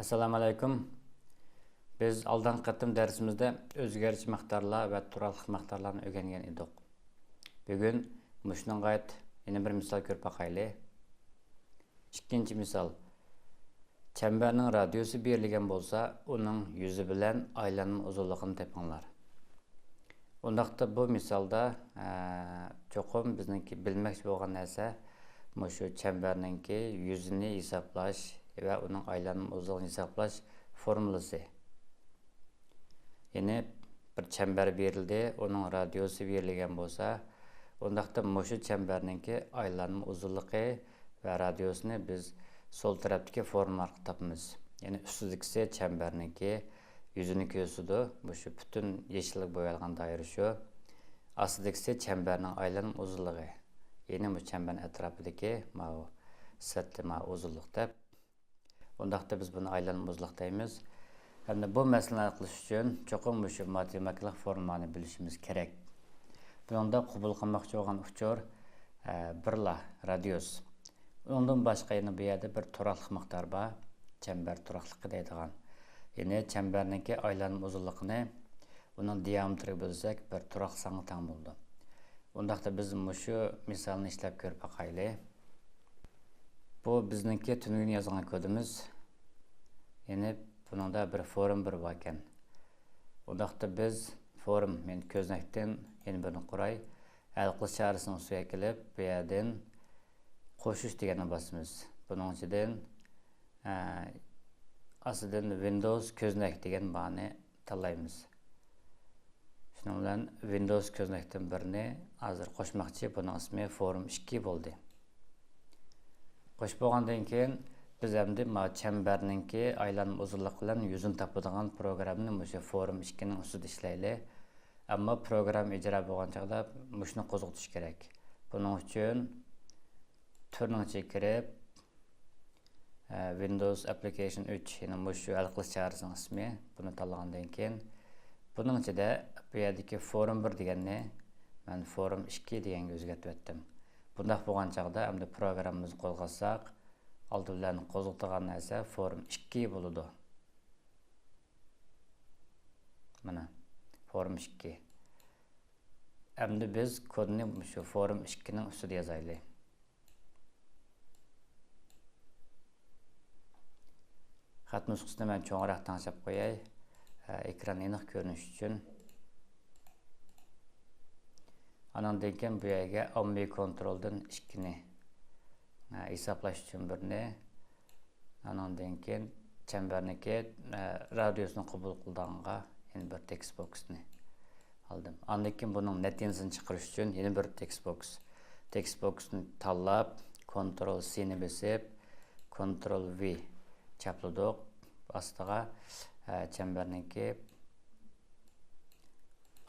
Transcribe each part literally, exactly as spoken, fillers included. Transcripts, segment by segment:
ئەسسالامۇ ئەلەيكۇم. بىز ئالدىنقى قېتىم دەرسىمىزدە ئۆزگەرگۈچى مىقدارلار ۋە تۇراقلىق مىقدارلارنى ئۆگەنگەن ئىدۇق. بۈگۈن مۇشۇنىڭغا ئائىت يەنە بىر مىسال كۆرۈپ باقايلى. ئىككىنچى مىسال. چەمبەرنىڭ رادىيۇسى بېرىلگەن بولسا، ئۇنىڭ يۈزى بىلەن ئايلانما ئۇزۇنلۇقىنى تېپىڭلار. ئۇنداقتا بۇ مىسالدا، ئە، چوقۇم بىزنىڭكى بىلمەكچى بولغان نەرسە مۇشۇ چەمبەرنىڭكى يۈزىنى ھېسابلاش ۋە ئۇنىڭ ئايلانما ئۇزۇنلۇقىنى ھېسابلاش فورمۇلىسى. يەنى بىر چەمبەر بېرىلدى، ئۇنىڭ رادىيۇسى بېرىلگەن بولسا، ئۇنداقتا مۇشۇ چەمبەرنىڭكى ئايلانما ئۇزۇنلۇقى ۋە رادىيۇسىنى بىز سول تەرەپتىكى فورمۇلا ئارقىلىق تاپىمىز. يەنى ئۈستىدىكىسى چەمبەرنىڭكى يۈزىنى كۆرسىتىدۇ. مۇشۇ پۈتۈن يېشىللىق بويالغان دائىرە شۇ. ئاستىدىكىسى چەمبەرنىڭ ئايلانما ئۇزۇنلۇقى. يەنى مۇشۇ چەمبەرنىڭ ئەتراپىدىكى ماۋۇ سىرتلىما ئۇزۇنلۇق دەپ. ئۇنداقتا بىز بۇنى ئايلانما ئۇزۇنلۇق دەيمىز. ھەمدە بۇ مەسىلىنى ھەل قىلىش ئۈچۈن چوقۇم مۇشۇ ماتېماتىكىلىق فورمۇلانى بىلىشىمىز كېرەك. بۇنىڭدا قوبۇل قىلماقچى بولغان ئۇچۇر، ئە، بىرلا رادىيۇس. ئۇنىڭدىن باشقا يەنە بۇ يەردە بىر تۇراقلىق مىقدار بار، چەمبەر تۇراقلىقى دەيدىغان. يەنى چەمبەرنىڭكى ئايلانما ئۇزۇنلۇقىنى ئۇنىڭ دىيامېتىرىگە بۆلسەك، بىر تۇراقلىق سانغا تەڭ بولىدۇ. ئۇنداقتا بىز مۇشۇ مىسالنى ئىشلەپ كۆرۈپ باقايلى. بۇ بىزنىڭكى تۈنۈگۈن يازغان كودىمىز. يەنى بۇنىڭدا بىر فورم بىر باركەن. ئۇنداقتا بىز فورم، يەنى كۆزنەكتىن يەنە بىرنى قۇراي. ھەل قىلىش چارىسىنىڭ ئۈستىگە كېلىپ، بۇ يەردىن قوشۇش دېگەننى باسىمىز. بۇنىڭ ئىچىدىن، ئە، ئاستىدىن ۋىندوۋس كۆزنەك دېگەن بارنى تاللايمىز. شۇنىڭ بىلەن ۋىندوۋس كۆزنەكتىن بىرنى ھازىر قوشماقچى. بۇنىڭ ئىسمى فورم ئىككى بولدى. قوشۇپ بولغاندىن كېيىن، بىز ئەمدى ماۋۇ چەمبەرنىڭكى ئايلانما ئۇزۇنلۇق بىلەن يۈزىنى تاپىدىغان پروگراممىنى مۇشۇ فورم ئىككىنىڭ ئۈستىدە ئىشلەيلى. ئەمما پروگرامما ئىجرا بولغان چاغدا مۇشۇنى قوزغىتىش كېرەك. بۇنىڭ ئۈچۈن تۈرنىڭ ئىچىگە كىرىپ، ئە، ۋىندوۋس ئەپلىكېيشن ئۈچ، يەنى مۇشۇ ھەل قىلىش چارىسىنىڭ ئىسمى. بۇنى تاللىغاندىن كېيىن، بۇنىڭ ئىچىدە بۇ يەردىكى فورم بىر دېگەننى مەن فورم ئىككى دېگەنگە ئۆزگەرتىۋەتتىم. بۇنداق بولغان چاغدا ئەمدى پروگراممىمىزنى قوزغاتساق، ئالدى بىلەن قوزغىتىدىغان نەرسە فورم ئىككى بولىدۇ. مانا، فورم ئىككى. ئەمدى بىز كودنى مۇشۇ فورم ئىككىنىڭ ئۈستىدە يازايلى. خەت نۇسخىسىنى مەن چوڭراق تەڭشەپ قوياي، ئە، ئېكران ئېنىق كۆرۈنۈش ئۈچۈن. ئانىڭدىن كېيىن بۇ يەرگە ئاممىۋى كونترولدىن ئىككىنى، ئە، ھېسابلاش ئۈچۈن بىرنى، ئانىڭدىن كېيىن چەمبەرنىڭكى، ئە، رادىيۇسىنى قوبۇل قىلىدىغانغا يەنە بىر تېكىست بوكسنى ئالدىم. ئاندىن كېيىن بۇنىڭ نەتىجىسىنى چىقىرىش ئۈچۈن يەنە بىر تېكىست بوكس. تېكىست بوكسنى تاللاپ، كونترول سىنى بېسىپ، كونترول ۋى چاپلىدۇق. ئاستىغا، ئە، چەمبەرنىڭكى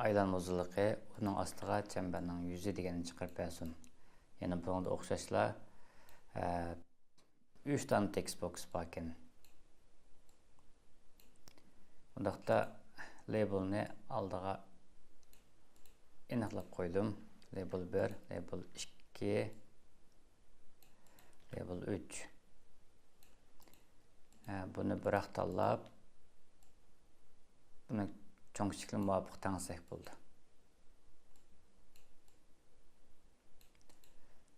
ئايلانما ئۇزۇنلۇقى، ئۇنىڭ ئاستىغا چەمبەرنىڭ يۈزى دېگەننى چىقىرىپ بەرسۇن. يەنە بۇنىڭدا ئوخشاشلا، ئە، ئۈچ دانە تېكىست بوكس باركەن. ئۇنداقتا لېبېلنى ئالدىغا ئېنىقلاپ قويدۇم. لېبېل بىر، لېبېل ئىككى، لېبېل ئۈچ. ھە، بۇنى بىراق تاللاپ، بۇنى چوڭ كىچىكلىك مۇۋاپىق تەڭلىسەك بولدى.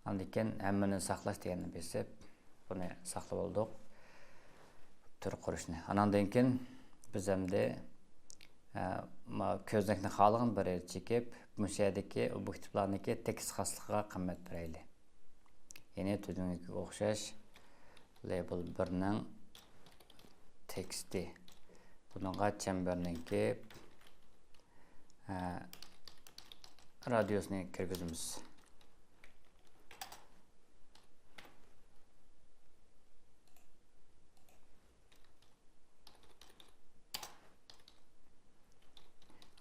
ئاندىن كېيىن ھەممىنى ساقلاش دېگەننى بېسىپ، بۇنى ساقلىۋالدۇق. تۈر قۇرۇشنى. ئاناندىن كېيىن بىز ئەمدى، ئە، ما-، كۆزنەكنى خالىغان بىر يەرگە چېكىپ، مۇشۇ يەردىكى ئوبيېكتىپلارنىڭكى تېكىست خاسلىقىغا قىممەت بېرەيلى. يەنى تۈنۈگۈنكىگە ئوخشاش لېبېل بىرنىڭ تېكىستى. بۇنىڭغا چەمبەرنىڭكى، ئە، رادىيۇسىنى كىرگۈزىمىز.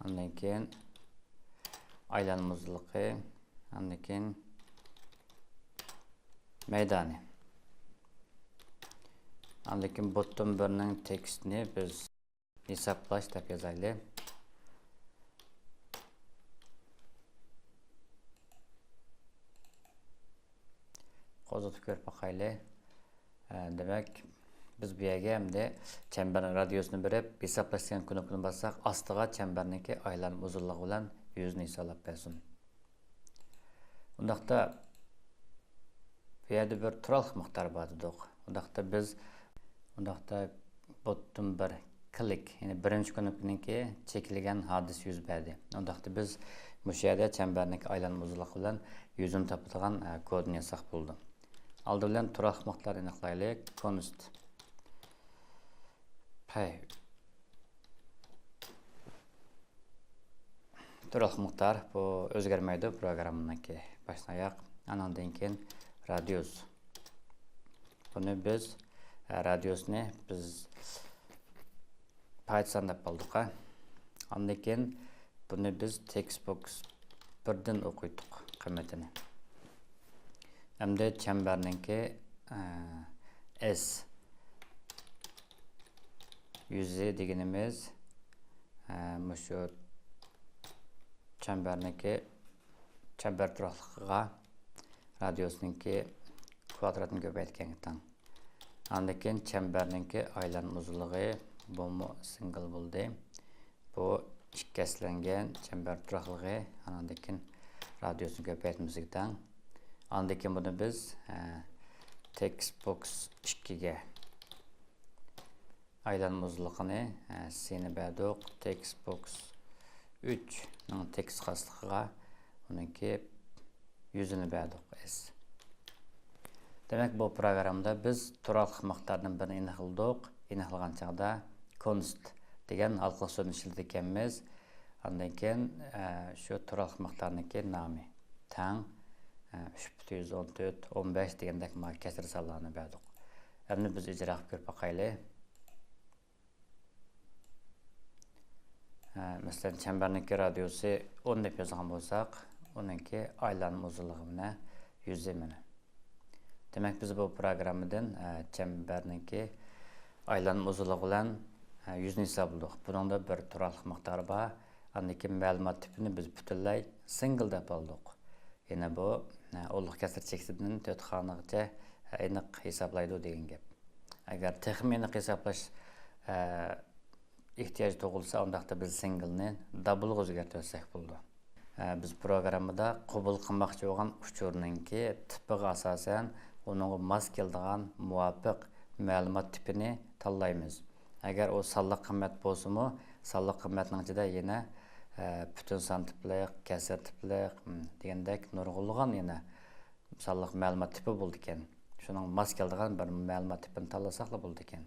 ئاندىن كېيىن ئايلانما ئۇزۇنلۇقى، ئاندىن كېيىن مەيدانى. ئاندىن كېيىن بوتتوم بىرنىڭ تېكىستىنى بىز ھېسابلاش دەپ يازايلى. قوزغىتىپ كۆرۈپ باقايلى. ئە، دېمەك، بىز بۇ يەرگە ئەمدى چەمبەرنىڭ رادىيۇسىنى بېرىپ، ھېسابلاش دېگەن كۇنۇپكىنى باسساق، ئاستىغا چەمبەرنىڭكى ئايلانما ئۇزۇنلۇقى بىلەن يۈزىنى ھېسابلاپ بەرسۇن. ئۇنداقتا بۇ يەردە بىر تۇراقلىق مىقدار بار دېدۇق. ئۇنداقتا بىز، ئۇنداقتا بوتتىن بىر كلىك، يەنى بىرىنچى كۇنۇپكىنىڭكى چېكىلگەن ھادىسە يۈز بەردى. ئۇنداقتا بىز مۇشۇ يەردە چەمبەرنىڭكى ئايلانما ئۇزۇنلۇقى بىلەن يۈزىنى تاپىدىغان، ئە، كودنى يازساق بولىدۇ. ئالدى بىلەن تۇراقلىق مىقدار ئېنىقلايلى. كونست پاي. تۇراقلىق مىقدار بۇ ئۆزگەرمەيدۇ، پروگراممىنىڭكى باشتىن ئاياق. ئانىڭدىن كېيىن رادىيۇس. بۇنى بىز، ئە، رادىيۇسنى بىز پايتسان دەپ ئالدۇق، ھە. ئاندىن كېيىن بۇنى بىز تېكىست بوكس بىردىن ئوقۇيتتۇق قىممىتىنى. ئەمدى چەمبەرنىڭكى، ئە، ئېس يۈزى دېگىنىمىز، ئە، مۇشۇ چەمبەرنىڭكى چەمبەر تۇراقلىقىغا رادىيۇسنىڭكى كۋادراتىنى كۆپەيتكەنگە تەڭ. ئاندىن كېيىن چەمبەرنىڭكى ئايلانما ئۇزۇنلۇقى، بۇمۇ سىنگل بولدى. بۇ ئىككى ھەسسىلەنگەن چەمبەر تۇراقلىقى، ئاندىن كېيىن رادىيۇسنى كۆپەيتمىسىگە تەڭ. ئاندىن كېيىن بۇنى بىز، ئە، تېكىست بوكس ئىككىگە ئايلانما ئۇزۇنلۇقىنى، ئە، سىنى بەردۇق. تېكىست بوكس ئۈچنىڭ تېكىست خاسلىقىغا ئۇنىڭكى يۈزىنى بەردۇق، ئېس. دېمەك، بۇ پروگراممىدا بىز تۇراقلىق مىقداردىن بىرنى ئېنىقلىدۇق. ئېنىقلىغان چاغدا كونست دېگەن ھالقىلىق سۆزنى ئىشلىتىدىكەنمىز. ئاندىن كېيىن، ئە، شۇ تۇراقلىق مىقدارنىڭكى نامى تەڭ، ئە، ئۈچ پۈتۈن يۈز ئون تۆت، ئون بەش دېگەندەك ما كەسىر سانلارنى بەردۇق. ئەمدى بىز ئىجرا قىلىپ كۆرۈپ باقايلى. ھە، مەسىلەن، چەمبەرنىڭكى رادىيۇسى ئون دەپ يازغان بولساق، ئۇنىڭكى ئايلانما ئۇزۇنلۇقى مانا يۈز مانا. دېمەك، بىز بۇ پروگراممىدىن، ھە، چەمبەرنىڭكى ئايلانما ئۇزۇنلۇقى بىلەن، ھە، يۈزنى ھېسابلىدۇق. بۇنىڭدا بىر تۇراقلىق مىقدار بار. ئاندىن كېيىن مەلۇمات تىپىنى بىز پۈتۈنلەي سىنگل دەپ ئالدۇق. يەنە بۇ، ھە، ئۇلۇغ كەسىر چېكىتىدىن تۆت خانىغىچە، ھە، ئېنىق ھېسابلايدۇ دېگەن گەپ. ئەگەر تېخىمۇ ئېنىق ھېسابلاش، ھە، ئېھتىياج تۇغۇلسا، ئۇنداقتا بىز سىنگلنى دابلغا ئۆزگەرتىۋەتسەك بولىدۇ. ھە، بىز پروگراممىدا قوبۇل قىلماقچى بولغان ئۇچۇرنىڭكى تىپىغا ئاساسەن، ئۇنىڭغا ماس كېلىدىغان مۇۋاپىق مەلۇمات تىپىنى تاللايمىز. ئەگەر ئۇ سانلىق قىممەت بولسىمۇ، سانلىق قىممەتنىڭ ئىچىدە يەنە، ئە، پۈتۈن سان تىپلىق، كەسىر تىپلىق، م، دېگەندەك نۇرغۇنلىغان يەنە سانلىق مەلۇمات تىپى بولىدىكەن. شۇنىڭ ماس كېلىدىغان بىر مەلۇمات تىپىنى تاللىساقلا بولىدىكەن.